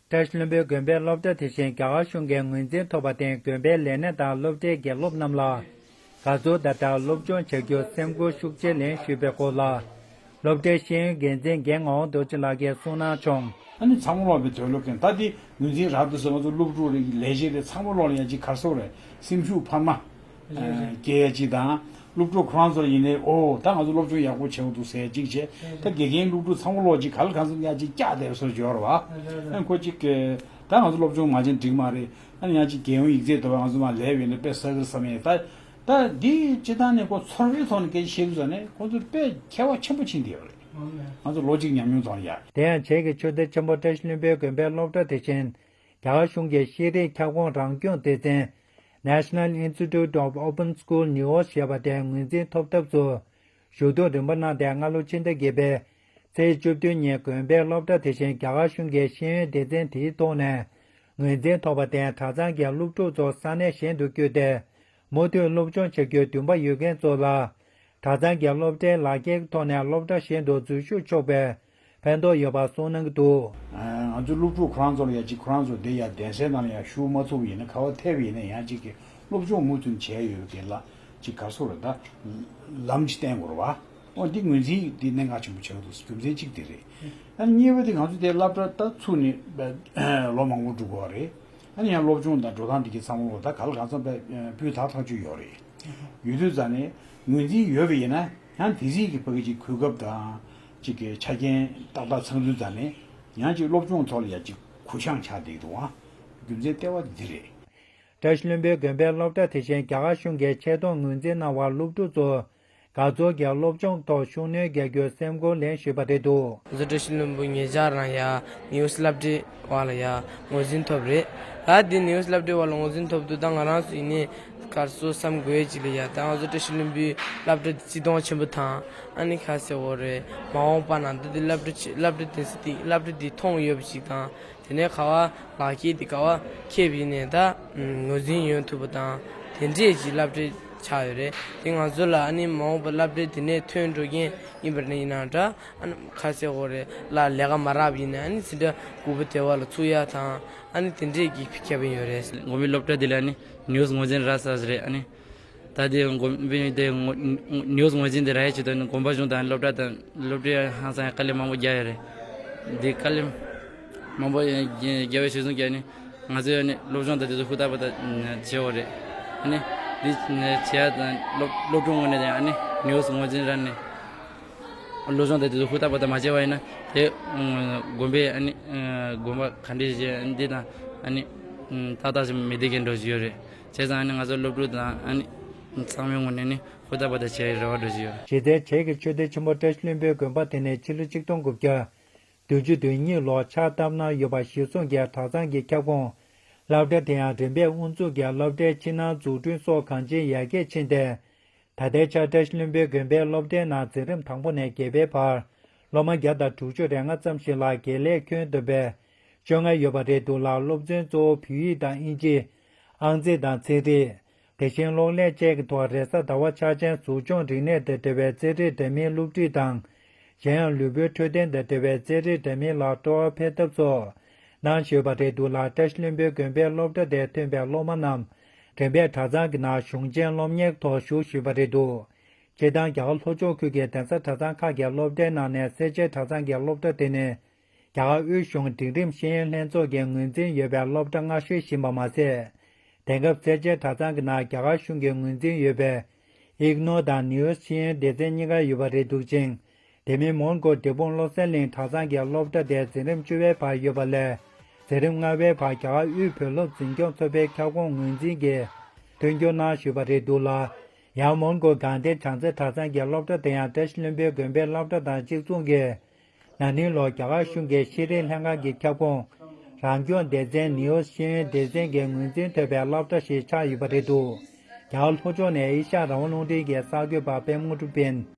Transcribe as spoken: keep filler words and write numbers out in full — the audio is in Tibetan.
བཀྲ་ཤིས་ལྷུན་པོའི་དགོན་པའི་སློབ་གྲྭ་དེ་བཞིན་རྒྱ་གར་གཞུང་གིས་ངོས་འཛིན་ཐོབ་པ་དེ་དགོན་པའི་ལས་སྣེ་དང་སློབ་གྲྭའི་དགེ་སློབ་རྣམས་ལ་དགའ་ཚོར་དང་སྦྲགས་སློབ་སྦྱོང་བྱ་རྒྱུར་སེམས་ཁུར་ཤུགས་ཆེ་ལེན་ཞུས་པའི་སྐོར་ལ། སློབ་གྲྭའི་ཤེས་ཡོན་འགན་འཛིན་རྒན་ངག་དབང་རྡོ་རྗེ་ལགས་ཀྱིས་གསུངས་གནང་བྱུང་། ཨ་ནི་ཚང་མ་ལོག་པའི་དོན་སློབ་མཁན་ད་འདི་ངོས་འཛིན་རག་འདུག་ཟེར། ང་ཚོ་སློབ་ཕྲུག་རེ་ལས་བྱེད་རེ་ཚང་མ་ལོག་ལ་ཡང་ཅིག་གར་སོགས་རེ་སེམས་ཤུགས་འཕར་མ་སྐྱེ་ཡ་ཅིག་དང་། སློབ་ཕྲུག་ཁོ་རང་ཚོ་ལ་ཡིན་ནའི་ཨོ་ད་ང་ཚོ་སློབ་སྦྱོང་ཡག་པོ་བྱེད་དགོས་འདུག་ཟེར་ཅིག་བྱས། ད་དགེ་རྒན་སློབ་ཕྲུག་ཚང་མ་ལོག་ཅིག་ག་ལ་གང་འཚམ་ཡ་ཅིག་བཀྱག་བསྡད་པ་བཟོ་འབྱོར་བ། ཨ་ཁོ་ཅིག་ད་ང་ཚོ་སློབ་སྦྱོང་མ་བྱས་འགྲིག་མ་རེད། ཨ་ནི་ཡང་ཅིག་རྒྱལ་ཡོངས་ཡིག་ཚད་དོ་བ་ང་ཚོ་མ་ལས་བས་ནས་དཔེ་ས་གིར་བསམ་ཡས་ད། ད་འདི་སྤྱི་བཏང་ནས་ཁོ་ཚོར་བའི་ཐོག་ནས་སྐད་ཆ་བཤད་དུས་ཙ་ནས་ཁོ་ཚོར་དཔེ་ཁྱད་པར་ཆེན་པོ་ཕྱིན་བསྡད་ཡོད་རེད། ང་ཚོ་ལོ་གཅིག་ཉམས་མྱོང་ཐོག་ནས་ཡ། དེ་ཡང་བྱེས་ཀྱི་ཆོས་སྡེ་ཆེན་པོ་བཀྲ་ཤིས་ལྷུན་པོའི་དགོན་པའི་སློབ་གྲྭ་དེ་བཞིན་རྒྱ་གར་གཞུང་གི་ཤེས་རིག་ཁྱབ་ཁོངས་རང་སྐྱོང་སྡེ་ཚན་National Institute of Open School News ཞེས་པ་དེ་ངོས་འཛིན་ཐོབ་ཐབས་སུ་ཞུ་གཏུག་རིམ་པ་གནང་སྟེ་སྔ་ལོ་ཕྱི་ཟླ་བརྒྱད་པའི་ཚེས་བཅུ་བདུན་ཉིན་དགོན་པའི་སློབ་གྲྭ་དེ་བཞིན་རྒྱ་གར་གཞུང་གི་ཤེས་ཡོན་སྡེ་ཚན་དེའི་ཐོག་ནས་ངོས་འཛིན་ཐོབ་པ་དེས་གྲྭ་ཚང་གི་སློབ་ཕྲུག་ཚོ་ས་གནས་གཞན་དུ་བསྐྱོད་དེ། མུ་མཐུད་སློབ་སྦྱོང་བྱ་རྒྱུའི་འདུན་པ་ཡོད་མཁན་ཚོ་ལ། གྲྭ་ཚང་གི་སློབ་གྲྭའི་ལག་འཁྱེར་ཐོག་ནས་སློབ་གྲྭ་གཞན་དུ་འཛུལ་ཞུགས་ཆོག་པའི་ཕན་ཐོགས་ཡོད་པ་གསུངས་གནང་གི་འདུག། ང་ཚོའི་སློབ་ཕྲུག་ཁོ་རང་ཚོ་ལ་ཡ་གཅིག་ཁོ་རང་ཚོ་དེ་ཡ་གདན་སའི་ནང་ལ་ཡ་ཞུགས་མ་ཐུབ་པ་ཡིན་ན་ག་བ་ཐེབས་པ་ཡིན་ན་ཡང་གཅིག་གི་སློབ་སྦྱོང་མུ་མཐུད་བྱས་ཡོད་མཁན་ལ་གཅིག་ག་སོ་རེ་ད་ལམ་གཅིག་བསྟན་དགོས་རེད་བ། འོ་འདི་ངོས་འཛིན་འདི་གནད་འགག་ཆེན་པོ་ཆགས་འདུག། རྒྱུ་མཚན་གཅིག་དེ་རེད། ཨ་ནི་གཉིས་པ་དེ་ང་ཚོ་དེ་སློབ་གྲྭ་ད་ཚུགས་ནས་ལོ་མང་པོ་འགྲོ་གི་ཡོད་རེད། ཨ་ནི་ཡང་སློབ་སྦྱོང་དང་འགྲོ་སྟངས་དེ་གའི་ཚང་མ་ལོ་ད་ག་ལ་གང་འཚམ་པའི་སྤུས་དག་ཐག་ཆོད་ཡོད་རེད། ཡོད་དུས་ཙང་ནས་ངོས་འཛིན་ཡོད་པ་ཡིན་ན་ཡང་དེ་རིགས་ཀྱི་ཕ་གི་ཅིག་གོ་སྐབས་དང་ཅིག་གི་ཆ་རྐྱེན་ཏག་ཏག་ཚང་དུས་ཙང་ནས་ཡང་ཅིག་སློབ་སྦྱོང་ཐོག་ལ་ཡང་ཅིག་གུ་བཤངས་ཆགས་བསྡད་འདུག་ཨ། རྒྱུ་མཚན་ལྟེ་བ་འདི་རེད། བཀྲ་ཤིས་ལྷུན་པོའི་དགོན་པའི་སློབ་གྲྭ་དེ་བཞིན་རྒྱ་གར་གཞུང་གིས་ཆེད་གཏོང་ངོས་འཛིན་གནང་བར་སློབ་ཕྲུག་ཚོ་དགའ་ཚོར་གྱིས་སློབ་སྦྱོང་ཐོག་ཤུགས་སྣོན་རྒྱག་རྒྱུའི་སེམས་ཁུར་ལེན་བཞིན་པ་རེད་འདུག། ང་ཚོ་བཀྲ་ཤིས་ལྷུན་པོ་ཉེ་ཆར་རང་ཡ་ནིའུ་སི་སློབ་གྲྭའི་བར་ལ་ཡ་ངོས་འཛིན་ཐོབ་རེད། ད་འདི་ནིའུ་སི་སློབ་གྲྭའི་བར་ལ་ངོས་འཛིན་ཐོབ་དུས་ད་ང་རང་ཚོ་ཡིན་ནའི་གར་སོ་བསམ་དགོས་ཅིག་ལ་ཡ་ད་ང་ཚོ་བཀྲ་ཤིས་ལྷུན་པོའི་སློབ་གྲྭ་འདི་བརྩི་མཐོང་ཆེན་པོ་དང་ཨ་ནི་ཁ་གསལ་བོ་རེད། མ་འོངས་པ་ན་ད་འདི་སློབ་གྲྭ་ཆེ་སློབ་གྲྭ་དེ་ཚོ་དེ་སློབ་གྲྭ་འདི་མཐོང་ཡོད་པ་ཞིག་དང་། དེ་ནས་ག་བ་ལག་འཁྱེར་དེ་ག་བ་ཁེབས་ཡིན་ནས་ད་ངོས་འཛིན་ཡོང་ཐུབ་པ་དང་དེ་འདྲས་ཀྱི་སློབ་གྲྭ་ཆགས་ཡོད་རེད། དེ་ང་ཚོ་ལ་ཨ་ནི་མ་འོངས་པ་སློབ་གྲྭ་དེ་ནས་ཐོན་འགྲོ་མཁན་ཡིན་པ་ནི་ཡིན་ན་འདྲ་ཨ་ནི་ཁ་གསལ་བོ་རེད་ལ་ལས་ཀ་མ་རག་པ་ཡིན་ན་ཨ་ནི་ཟིན་གྲྭ་དགུ་པ་དེ་བ་ལ་ཚུགས་ཡ་དང་ཨ་ནི་དེ་འདྲས་ཀྱི་ཁེ་ཕན་ཡོད་རེད། དགོན་པའི་སློབ་གྲྭ་དེ་ལ་ཨ་ནི་ནིའུ་སི་ངོས་འཛིན་རག་ས་རེད་ཨ་ནི། ད་དེ་དགོན་པའི་དེ་ངོ་ནིའུ་སི་ངོས་འཛིན་དེ་རག་ཡས་ཆེད་དུ་ནི་དགོན་པ་གཞུང་དང་སློབ་གྲྭ་དང་སློབ་གྲྭས་ཧང་སང་དཀའ་ལས་མང་པོ་རྒྱག་ཡོད་རེད། འདི་དཀའ་ལས་མང་པོ་རྒྱག་པའི་གཞི་བཟུང་བྱས་ནི་ང་ཚོས་ནི་སློབ་སྦྱོང་དང་དེ་ཚོ་ཧུར་ཐག་པ་དང་བྱེད་འོ་རེད། ཨ་ནི་འདི་བྱེད་ཡ་དང་སློབ་སློབ་ཕྲུག་ངོས་ནས་ཀྱང་ཨ་ནི་ནིའུ་སི་ངོས་འཛིན་རག་ནི་སློབ་སྦྱོང་དང་དེ་ཚོ་ཧུར་ཐག་པ་དང་མ་བྱས་པ་ཡིན་ན་དེ་དགོན་པས་ཨ་ནི་དགོན་པ་ག་འདྲས་བྱས་འདི་དང་ཨ་ནི་ཏག་ཏག་ཅིག་མི་བསྡད་མཁན་འགྲོ་བཞིན་ཡོད་རེད། བྱས་ཙང་ཨ་ནི་ང་ཚོ་སློབ་ཕྲུག་དང་ཨ་ནི་ཚང་མའི་ངོས་ནས་ནི་ཧུར་ཐག་པ་དང་བྱེད་རེ་བ་འགྲོ་བཞིན་ཡོད། གཞི་རྩའི་བྱེས་ཀྱི་ཆོས་སྡེ་ཆེན་པོ་བཀྲ་ཤིས་ལྷུན་པོའི་དགོན་པ་དེ་ནི་ཕྱི་ལོ་ཆིག་སྟོང་དགུ་བརྒྱ་བདུན་ཅུ་དོན་གཉིས་ལོར་ཕྱག་བཏབ་གནང་ཡོད་པ་གཞིར་བཟུང་གིས་གྲྭ་ཚང་གི་ཁྱབ་ཁོངས་སློབ་གྲྭ་དེ་ཡང་རིམ་པས་དབུ་འཛུགས་ཀྱིས་སློབ་གྲྭའི་ཕྱི་ནང་འཛུགས་སྐྲུན་སོགས་གང་ཅིར་ཡར་རྒྱས་ཕྱིན་ཏེ། ད་ལྟའི་ཆར་བཀྲ་ཤིས་ལྷུན་པོའི་དགོན་པའི་སློབ་གྲྭའི་ནང་འཛིན་རིམ་དང་པོ་ནས་བརྒྱད་པའི་བར་སློབ་མ་བརྒྱ་དང་དྲུག་ཅུ་རེ་ལྔ་ཙམ་ཞིག་ལ་དགེ་ལས་ཁྱོན་བསྡོམས་པས་བཅོ་ལྔ་ཡོད་པ་རེད་འདུག་ལ། སློབ་ཚན་གཙོ་བོ་བོད་ཡིག་དང་དབྱིན་ཇི། ཨང་རྩིས་དང་ཚན་རིག་དེ་བཞིན་གློག་ཀླད་བཅས་ཀྱི་ཐོག་རེས་གཟའ་ཟླ་བ་འཆར་ཅན་གཟུགས་མཆོང་རིག་གནས་དང་འབྲེལ་བའི་རྩེད་རིགས་འདྲ་མིན་སློབ་ཁྲིད་དང་། གཞན་ཡང་ལུས་པོའི་འཕྲོད་བསྟེན་དང་འབྲེལ་བའི་རྩེད་རིགས་འདྲ་མིན་ལ་སྤྲོ་བ་འཕེལ་ཐབས་སོགས་གནང་བཞིན་པ་རེད་འདུག་ལ། བཀྲ་ཤིས་ལྷུན་པོའི་དགོན་པའི་སློབ་གྲྭ་དེར་ཐོན་པའི་སློབ་མ་རྣམས་དགོན་པའི་གྲྭ་ཚང་གི་ནང་གཞུང་ཆེན་སློབ་གཉེར་ཐོག་ཞུགས་བཞིན་པ་རེད་འདུག། སྤྱིར་བཏང་རྒྱ་གར་ལྷོ་ཕྱོགས་ཁུལ་གྱི་གདན་ས་གྲྭ་ཚང་ཁག་གི་སློབ་གྲྭའི་ནང་ནས་སེར་བྱེས་གྲྭ་ཚང་གི་སློབ་གྲྭ་དེ་ནི་རྒྱ་གར་དབུས་གཞུང་སྒྲིག་རིམ་ཤེས་ཡོན་ལྷན་ཚོགས་ཀྱི་ངོས་འཛིན་ཡོད་པའི་སློབ་གྲྭ་སྔ་ཤོས་ཡིན་པ་མ་ཟད། དེང་སྐབས་སེར་བྱེས་གྲྭ་ཚང་གི་ནང་རྒྱ་གར་གཞུང་གི་ངོས་འཛིན་ཡོད་པའི་ཨིག་ནོ་དང་ནིའུ་སི་ཤེས་ཡོན་སྡེ་ཚན་གཉིས་ཀ་ཡོད་པ་རེད་འདུག་ཅིང་། དེ་མིན་མོན་གྷོ་འབྲས་སྤུངས་བློ་གསལ་གླིང་གྲྭ་ཚང་གི་སློབ་གྲྭ་དེ་འཛིན་རིམ་བཅུ་པའི་བར་ཡོད་པ་ལས་འཛིན་རིམ་ལྔ་པའི་བར་རྒྱ་གར་དབུས་བོད་སློབ་འཛིན་སྐྱོང་ཚོགས་པའི་ཁྱབ་ཁོངས་ངོས་འཛིན་གྱིས་མཐུན་འགྱུར་གནང་ཞུས་པ་རེད་འདུག་ལ། ཡང་མོན་གྷོ་དགའ་ལྡན་བྱང་རྩེ་གྲྭ་ཚང་གི་སློབ་གྲྭ་དེ་ཡང་བཀྲ་ཤིས་ལྷུན་པོའི་དགོན་པའི་སློབ་གྲྭ་དང་གཅིག་མཚུངས་ཀྱིས། ན་ནིང་ལོར་རྒྱ་གར་གཞུང་གི་ཤེས་རིག་ལྷན་ཁང་གི་ཁྱབ་ཁོངས་རང་སྐྱོང་སྡེ་ཚན་ནིའུ་སི་ཤེས་ཡོན་སྡེ་ཚན་གྱི་ངོས་འཛིན་ཐོབ་པའི་སློབ་གྲྭ་ཞིག་ཆགས་ཡོད་པ་རེད་འདུག། རྒྱ་གར་ལྷོ་ཕྱོགས་ནས་ཨེ་ཤ་ཡ་རང་དབང་རླུང་འཕྲིན་གྱི་གསར་འགོད་པ་པད་མ་དངོས་གྲུབ་ཡིན།